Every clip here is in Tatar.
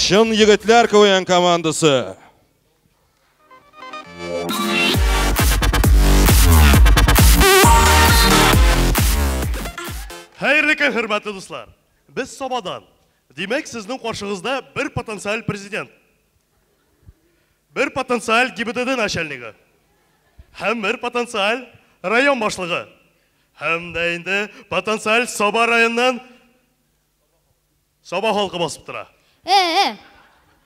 Чын егетләр КВН командасы. Хәерле көн, хөрмәтле дуслар. Без Сабадан. Димәк, сезнең каршыгызда бер потенциаль президент. Бер потенциаль ГИБДД начальнигы. Һәм бер потенциаль район башлыгы. Һәм дә инде потенциаль Саба районыннан Саба халкы басып тора. Э, э!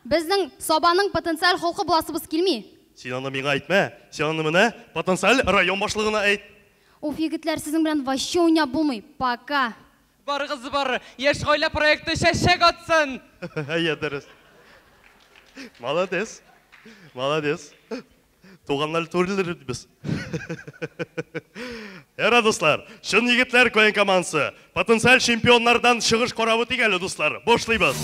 Безнең Сабаның потенциаль халкы буласыбыз килми. Син аны миңа әйтмә. Син аны менә потенциаль район башлыгына әйт. Уф, егетләр, сезнең белән вообще уйнап булмый. Пока. Барыгыз бар, Яшь гаилә проекты чәчәк атсын! Әйе, дөрес. Молодец. Молодец. Туганнар түгелдер без. Яра, дуслар, чын егетләр КВН командасы. Потенциаль чемпионнардан чыгыш карап үтик әле, дуслар. Башлыйбыз.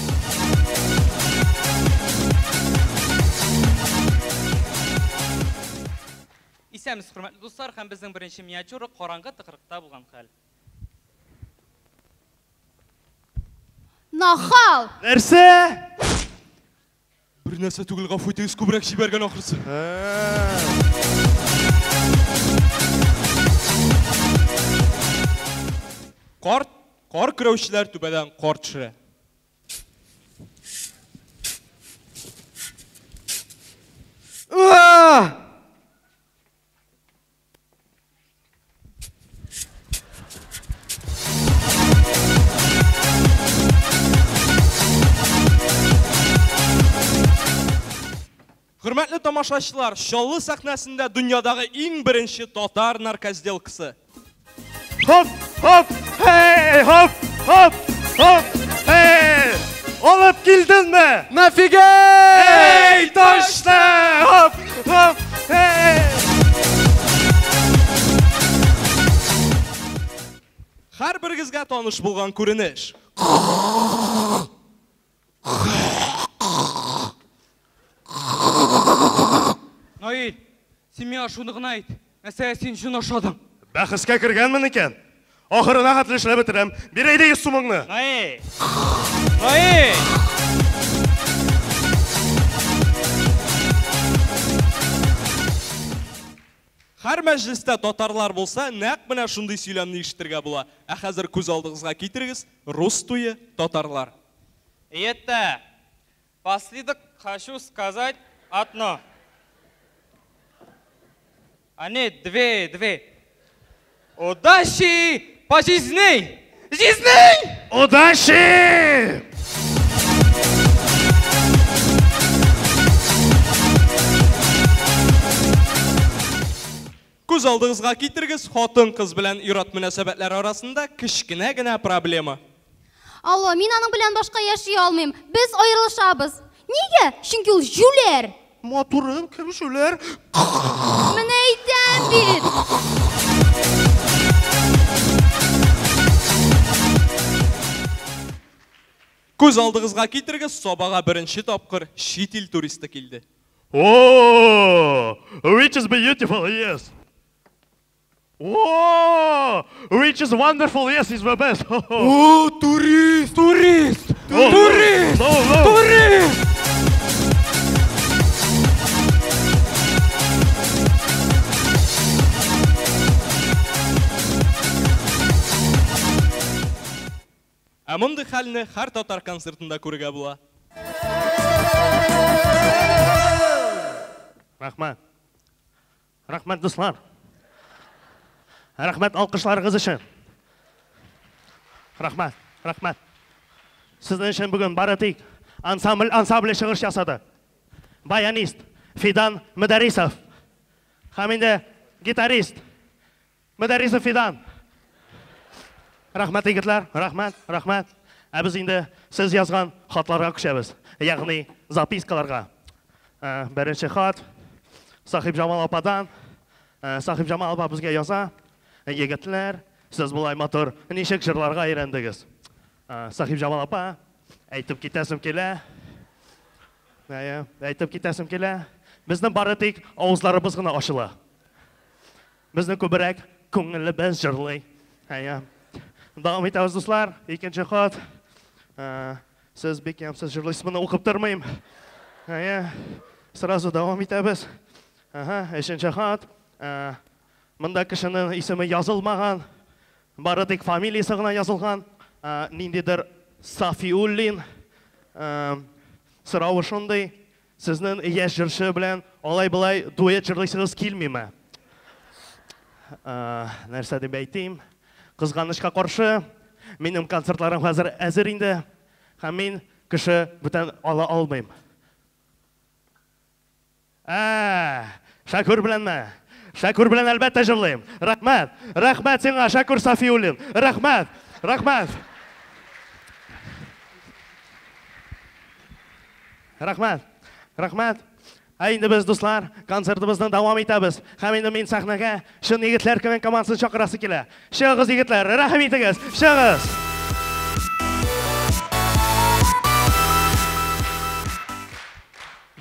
Исәнмесез, хөрмәтле дуслар, һәм безнең беренче миниатюра караңгы тыкрыкта булган хәл. Нахал! Нәрсә? Бер нәрсә түгел, гафу итегез, күбрәк җибәргән ахрысы. Карт, кар көрәүчеләр түбәдән кар төшерә. Хөрмәтле тамашачылар, Чаллы сәхнәсендә дөньядагы иң беренче татар наркозделкасы. Хоп, хоп, хей, хоп, хоп, хоп, хей! Алып килдеңме? Нафига! Эй, точно! Хоп, хоп, хей! Һәрберегезгә таныш булган күренеш. Наил, син миңа шуны гына әйт. Нәрсәгә син шуны ошадың? Бәхәскә кергәнмен икән. Ахырына хәтле эшләп бетерәм. Бир әйдә 100 сумыңны. Наил! Наил! Һәр мәҗлестә татарлар булса, нәкъ менә шундый сөйләмне ишетергә була. Ә хәзер күз алдыгызга китерегез, рус туе, татарлар. И это, последок хочу сказать одно. А нет, две, две. Удачи по жизни! Жизни! Удачи! Күз алдыгызга китерегез, хатын-кыз белән ир-ат мөнәсәбәтләре арасында кечкенә генә проблема. Алло, мин аның белән башка яши алмыйм. Без аерылышабыз. Нигә? Чөнки ул җүләр. Матурым, кем җүләр? Менә әйтәм бит. Күз алдыгызга китерегез, Сабага беренче тапкыр чит ил туристы килде. О, which is beautiful, yes. О, which is wonderful, yes, is the best. О, турист! Турист! Турист! No, no. Турист! Ә мондый хәлне һәр татар концертында күрергә була. Рәхмәт. Рәхмәт, дуслар. Рәхмәт алкышларыгыз өчен. Рәхмәт, рәхмәт. Сезнең өчен бүген бары тик ансамбль ансамбле чыгыш ясады. Баянист Фидан Мөдәрисов. Һәм инде гитарист Мөдәрисов Фидан. Рәхмәт, егетләр, рәхмәт, рәхмәт. Ә без инде сез язган хатларга күчәбез. Ягъни запискаларга. Беренче хат Сахибҗамал ападан. Сахибҗамал апа безгә яза. Егетләр, сез болай матур ничек җырларга өйрәндегез? Сахибҗамал апа, әйтеп китәсем килә. Әйе, әйтеп китәсем килә. Безнең бары тик авызларыбыз гына ачыла. Безнең күбрәк күңелебез җырлый. Әйе. Дәвам итәбез, дуслар. Икенче хат. Сез бик ямьсез җырлыйсыз, моны укып тормыйм. Әйе, сразу дәвам итәбез. Ага, өченче хат. Монда кешенең исеме язылмаган, бары тик фамилиясе гына язылган. Ниндидер Сафиуллин. Соравы шундый: сезнең яшь җырчы белән алай-болай дуэт җырлыйсыгыз килмиме? Нәрсә дип әйтим? Кызганычка каршы, минем концертларым хәзер әзер инде, һәм мин кеше бүтән ала алмыйм. Ә, Шәкүр беләнме? Шәкүр белән әлбәттә җырлыйм. Рәхмәт! Рәхмәт сиңа, Шәкүр Сафиуллин! Рәхмәт! Рәхмәт! Рәхмәт! Рәхмәт! Ә инде без, дуслар, концертыбызны дәвам итәбез. Һәм инде мин сәхнәгә Чын егетләр КВН командасын чакырасы килә. Чыгыгыз, егетләр, рәхим итегез, чыгыгыз!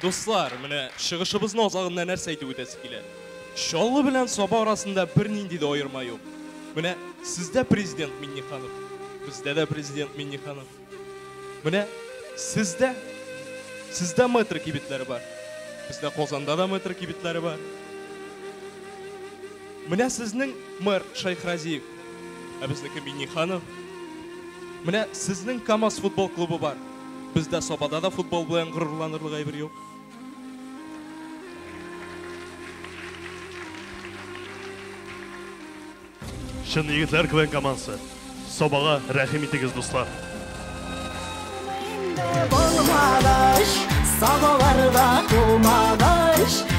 Дуслар, менә чыгышыбызның азагында нәрсә әйтеп үтәсе килә. Чаллы белән Саба арасында бернинди дә аерма юк. Менә сездә президент Миңнеханов, бездә дә президент Миңнеханов. Менә сездә, сездә метро кибетләре бар. Бездә Казанда да метро кибетләре бар. Менә сезнең мэр Шәйхразиев, ә безнеке Миңнеханов. Менә сезнең КАМАЗ футбол клубы бар. Бездә Сабада да футбол белән горурланырлык әйбер юк. Чын егетләр КВН командасы. Сабага рәхим итегез, дуслар. Булмагач, Сабаларда тумагач.